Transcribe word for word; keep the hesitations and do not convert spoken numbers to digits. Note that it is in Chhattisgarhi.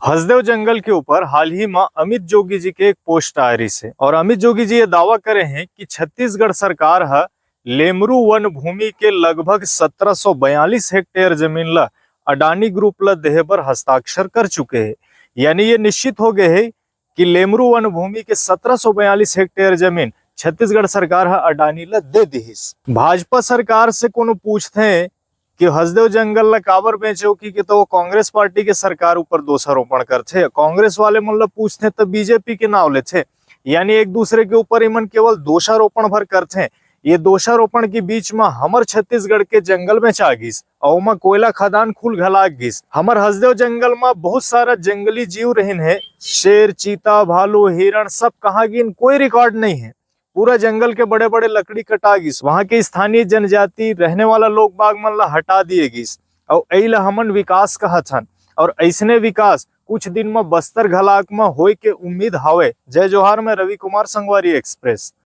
हसदेव जंगल के ऊपर हाल ही में अमित जोगी जी के एक पोस्ट आए रहिस हे और अमित जोगी जी ये दावा करे हैं कि छत्तीसगढ़ सरकार ह लेमरू वन भूमि के लगभग सत्रह सौ बयालीस हेक्टेयर जमीन ला अडानी ग्रुप ला देहे बर हस्ताक्षर कर चुके हे। यानी ये निश्चित हो गए हे कि लेमरू वन भूमि के सत्रह सौ बयालीस हेक्टेयर जमीन छत्तीसगढ़ सरकार ह अडानी ला दे दिहिस। भाजपा सरकार से कोनो पूछथे कि हसदेव जंगल ला काबर बेंचो, कि, कि तो वो कांग्रेस पार्टी के सरकार ऊपर दोषारोपण करथे। कांग्रेस वाले मन ला पूछथे त बीजेपी के नाव लेथे। यानी एक दूसरे के ऊपर इमन केवल दोषारोपण भर करथे। ये दोषारोपण के बीच में हमर छत्तीसगढ़ के जंगल में चा गिस, अउ ओमा कोयला खदान खुल घलाक गिस। हमर हसदेव जंगल में बहुत सारा जंगली जीव रहिन हे, शेर, चीता, भालू, हिरण, सब कहाँ गिन, कोई रिकॉर्ड नहीं है। पूरा जंगल के बड़े-बड़े लकड़ी कटा गिस, वहां के स्थानीय जनजाति रहने वाला लोग बाग मन ला हटा दिए गिस, अउ एई ला हमन विकास कहत हन। और ऐसने विकास कुछ दिन में बस्तर घलाक में होए के उम्मीद हावे। जय जोहार, मैं रवि कुमार, संगवारी एक्सप्रेस।